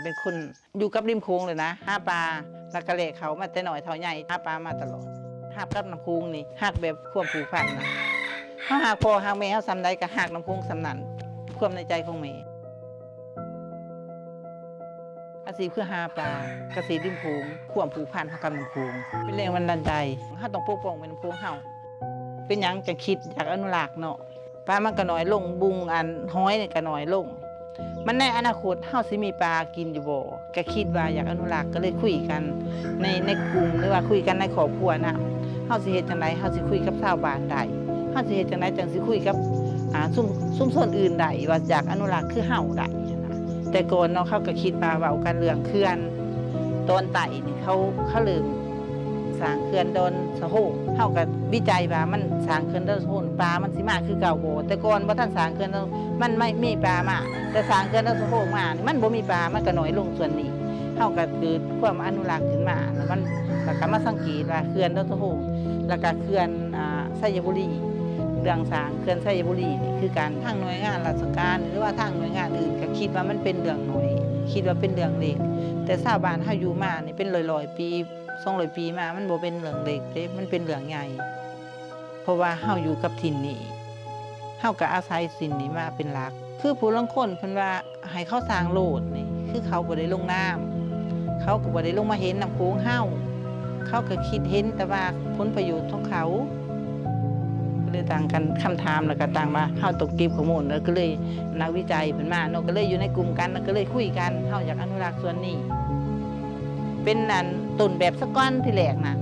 ເປັນຄົນຢູ່ກັບລິມໂຂງເລີຍນະ ຫາປາ ແລ້ວກໍແລກເຂົ້າມາແຕ່ນ້ອຍເທົ່າໃຫຍ່ ຫາປາມາຕະຫຼອດ. ຮັກກັບນ້ຳໂຂງນີ້ ຮັກແບບຄວາມຜູກພັນນະ ເຮົາຮັກພໍ່ຮັກແມ່ເຮົາສ່ຳໃດ ກໍຮັກນ້ຳໂຂງສ່ຳນັ້ນ ຄວາມໃນໃຈຂອງແມ່. ອາຊີບຄືຫາປາ ກະເສດລິມໂຂງ ຄວາມຜູກພັນເຮົາກັບນ້ຳໂຂງ ເປັນແຮງບັນດານໃຈ ເຮົາຕ້ອງປົກປ້ອງແມ່ນ້ຳໂຂງເຮົາ. ເປັນຫຍັງຈັ່ງຄິດຢາກອະນຸລັກເນາະ? ປາມັນກໍໜ້ອຍລົງ ບຸ່ງ ອັນ ຫອຍນີ້ກໍໜ້ອຍລົງ. ມັນໃນອະນາຄົດເຮົາຊິມີປາກິນຢູ່ບໍ່? ກໍຄິດວ່າຢາກອະນຸລັກ ກໍເລີຍຄຸຍກັນໃນ ໃນກຸ່ມ ຫຼືວ່າຄຸຍກັນໃນຄອບຄົວນຳ ເຮົາຊິເຮັດຈັ່ງໃດ ເຮົາຊິຄຸຍກັບຊາວບ້ານໄດ້ ເຮົາຊິເຮັດຈັ່ງໃດຈັ່ງຊິຄຸຍກັບ ອ່າ ຊຸມ ຊຸມຊົນອື່ນໄດ້ ວ່າຢາກອະນຸລັກຄືເຮົາໄດ້ຫັ້ນນະ. ແຕ່ກ່ອນເນາະ ເຂົາກໍຄິດວ່າເວົ້າກັນເລື່ອງເຂື່ອນຕອນໃຕ້ນີ້ ເຂົາ ເຂົາເລີ່ມສ້າງເຂື່ອນດອນສະໂຮງ ເຮົາກໍວິໄຈວ່າມັນສ້າງເຂື່ອນດອນສະໂຮງ ປາມັນຊິມາຄືເກົ່າບໍ່? ແຕ່ກ່ອນບໍ່ທັນສ້າງເຂື່ອນ ມັນມີປາມາ ແຕ່ສ້າງເຂື່ອນດອນສະໂຮງມານີ້ ມັນບໍ່ມີປາ ມັນກໍໜ້ອຍລົງສ່ວນນີ້. ເຮົາກໍເກີດຄວາມອະນຸລັກຂຶ້ນມາ ແລ້ວມັນ ແລ້ວກໍມາສັງເກດວ່າເຂື່ອນດອນສະໂຮງ ແລ້ວກໍເຂື່ອນ ອ່າ ໄຊຍະບູລີ ເລື່ອງສ້າງເຂື່ອນໄຊຍະບູລີນີ້ຄືກັນ ທາງໜ່ວຍງານລາຊະການ ຫຼືວ່າທາງໜ່ວຍງານອື່ນກໍຄິດວ່າມັນເປັນເລື່ອງໜ້ອຍ ຄິດວ່າເປັນເລື່ອງເລັກ ແຕ່ຊາວບ້ານເຮົາຢູ່ມານີ້ເປັນຮ້ອຍໆປີ ສອງຮ້ອຍປີມາ ມັນບໍ່ເປັນເລື່ອງເລັກເດ້ ມັນເປັນເລື່ອງໃຫຍ່ ເພາະວ່າເຮົາຢູ່ກັບຖິ່ນນີ້ ເຮົາກໍອາໄສຖິ່ນນີ້ມາເປັນຫຼັກ. ຄືຜູ້ລາງຄົນເພິ່ນວ່າ ໃຫ້ເຂົາສ້າງໂລດນີ້ ຄືເຂົາບໍ່ໄດ້ລົງນາມ ເຂົາກໍບໍ່ໄດ້ລົງມາເຫັນນ້ຳໂຂງເຮົາ ເຂົາກໍຄິດເຫັນແຕ່ວ່າຜົນປະໂຫຍດຂອງເຂົາ ກໍເລີຍຕັ້ງກັນຄຳຖາມ ແລ້ວກໍຕັ້ງວ່າເຮົາຕ້ອງເກັບຂໍ້ມູນ ແລ້ວກໍເລີຍນັກວິໄຈເພິ່ນມາເນາະ ກໍເລີຍຢູ່ໃນກຸ່ມກັນ ແລ້ວກໍເລີຍຄຸຍກັນ ເຮົາຢາກອະນຸລັກສ່ວນນີ້ ເປັນອັນຕົ້ນແບບສາກົນທີແລກນະ.